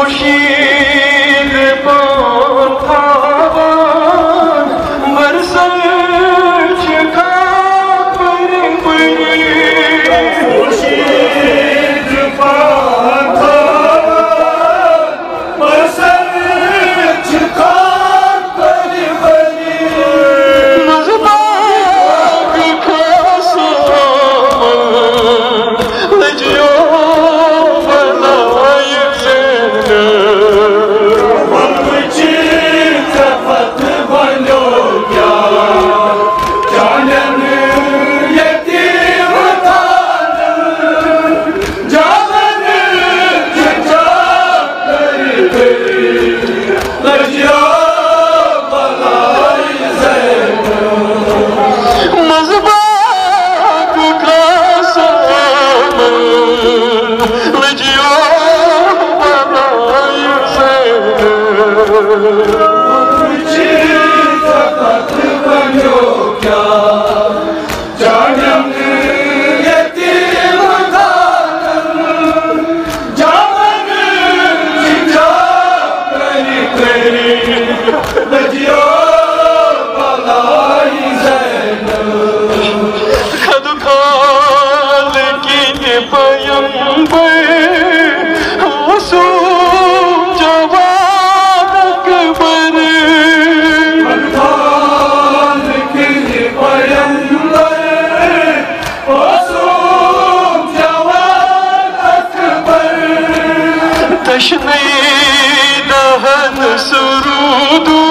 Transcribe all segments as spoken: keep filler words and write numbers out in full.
خورشید پان تھاوان، برسن چھِ خاک پٔرۍ پٔرۍ۔ خورشید پان تھاوان، برسن چھِ خاک پٔرۍ پٔرۍ۔ منٛزٕ باغ خاص لجیو بنٲیِتھ زینہٕ۔ وۄنۍ وٕچھِتھ ژےٚ پتہٕ بنیو کیٛاہ چانٮ۪ن یتیٖم خانن؟ جانن چھِ چاکر کٔرِتھ لجیو بنٲیِتھ زینہٕ۔ منٛزٕ باغ خاص لجیو بنٲیِتھ زینہٕ۔ وٕچھِتھ ژےٚ پتہٕ بنیو کیٛاہ چانٮ۪ن یتیٖم خانن؟ جانن چھِ چاکر کٔرِتھ لجیو بنٲیِتھ زینہٕ۔ خدٕ خال کِنۍ پیمبر اوسُم جوان اکبر۔ خدٕ خال کِنۍ پیمبر اوسُم جوان اکبر۔ دشنَے دہن سرودو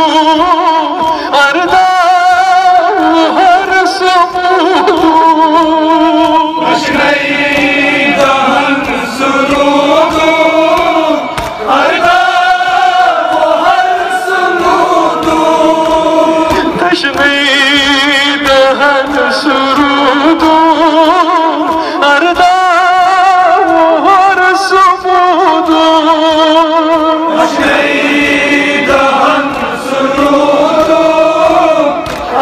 ارداہ وُہر سمودو۔ دشنَے دہن سرودو ارداہ وُہر سمودو۔ دشنَے دہن سرودو ارداہ وُہر سمودو۔ دشنَے دہن سرودو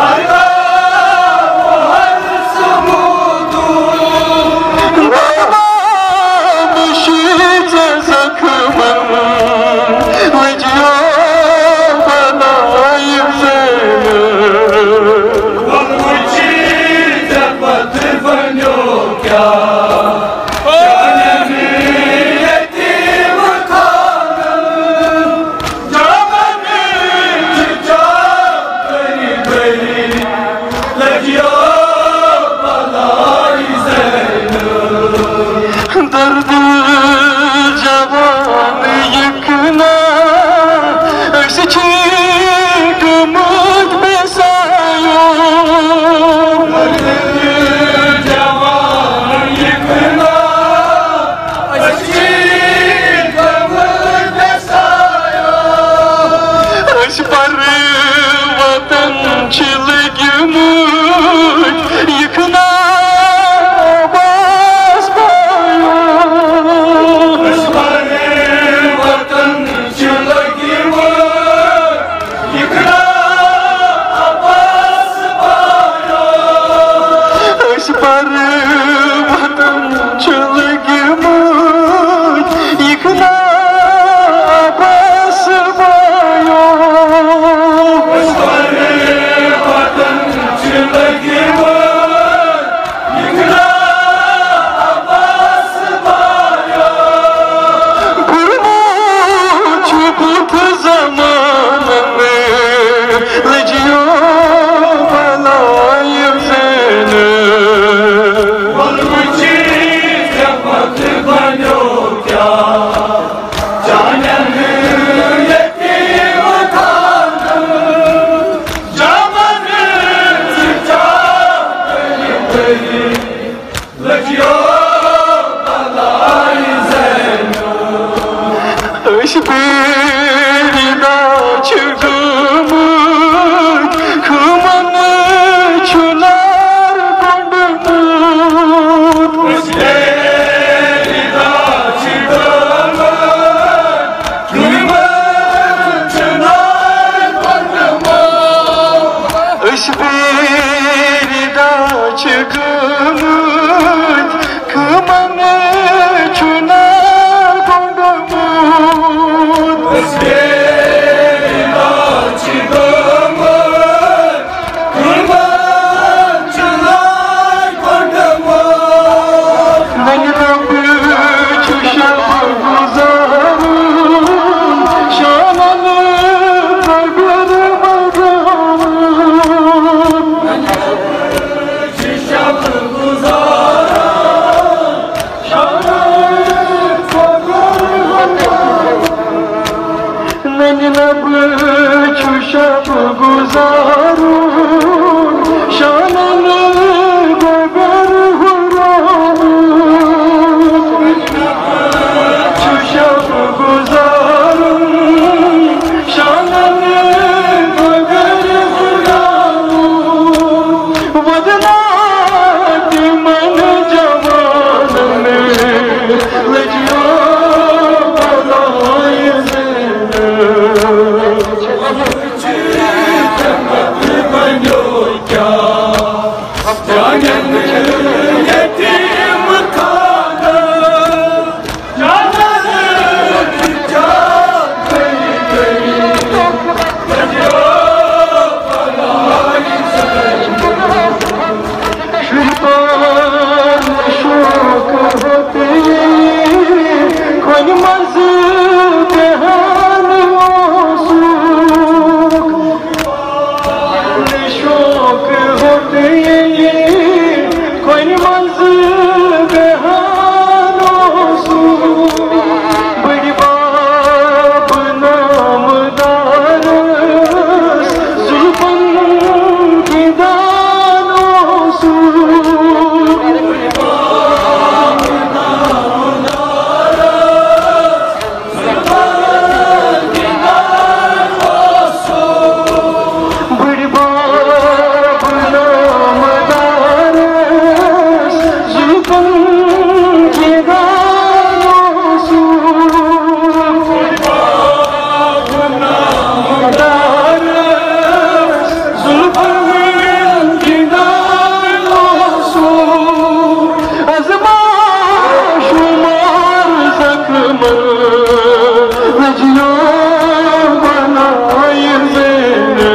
ارداہ وُہر سمودو۔ غلام شیٖژ زخمن لجیو بنٲیِتھ زینہٕ۔ وۄنۍ وٕچھِتھ ژےٚ پتہٕ بنیو کیٛاہ چانٮ۪ن یتیٖم خانن؟ جانن چھِ چاکر کٔرِتھ لجیو بنٲیِتھ زینہٕ۔ درد جوان یِکھ نا، أسۍ چھِ گٔمٕتۍ بے سایو۔ درد جوان یِکھ نا، أسۍ چھِ گٔمٕتۍ بے سایو۔ أسۍ پرٕ وطن چھِ لٔگۍ گٔمٕتۍ یِکھ نا عباس بایو۔ أسۍ پرٕ وطن چھِ لٔگۍ گٔمٕتۍ یِکھ نا عباس بایو۔ أسۍ پرٕ وطن چھِ لٔگۍ گٔمٕتۍ یِکھ نا عباس بایو۔ وطن چھِ لٔگۍ گٔمٕتۍ یِکھ نا عباس بایو۔ کوٚرمُت چھُ بُتھ زمانن لجیو بنٲیِتھ زینہٕ۔ وۄنۍ وٕچھِتھ ژےٚ پتہٕ بنیو کیٛاہ چانٮ۪ن یتیٖم خانن؟ جانن چھِ چاکر کٔرِتھ لجیو بنٲیِتھ زینہٕ۔ أسۍ بے وِدا چھِ گٔمٕتۍ، خۭمن چھُ نار گوٚنٛڈمُت۔ أسۍ بے وِدا چھِ گٔمٕتۍ، خۭمن چھُ نار گوٚنٛڈمُت۔ أسۍ بے وِدا چھِ گٔمٕتۍ، خۭمن چھُ نار گوٚنٛڈمُت۔ لب چھُ شب گُزارُن، شانن گوٚبر ہُرراوُن۔ چھُ شب گُزارُن، شانن گوٚبر ہُرراوُن۔ وَدنا تِمن جوانن لٔجیو بلایہِ زینہٕ۔ شوق ہوتے کھۄنہِ منٛز بیہان اوسُکھ۔ شوق ہوتے کھۄنہِ منٛز بیہان اوسُکھ۔ بٔڈۍ بب نامدارس زُلفن گِنٛدان اوسُکھ۔ بٔڈۍ بب نامدارس زُلفن گِنٛدان اوسُکھ۔ زُلفن گِنٛدان اوسُکھ۔ ازما شمار زخمن لجیو بنائی زینب۔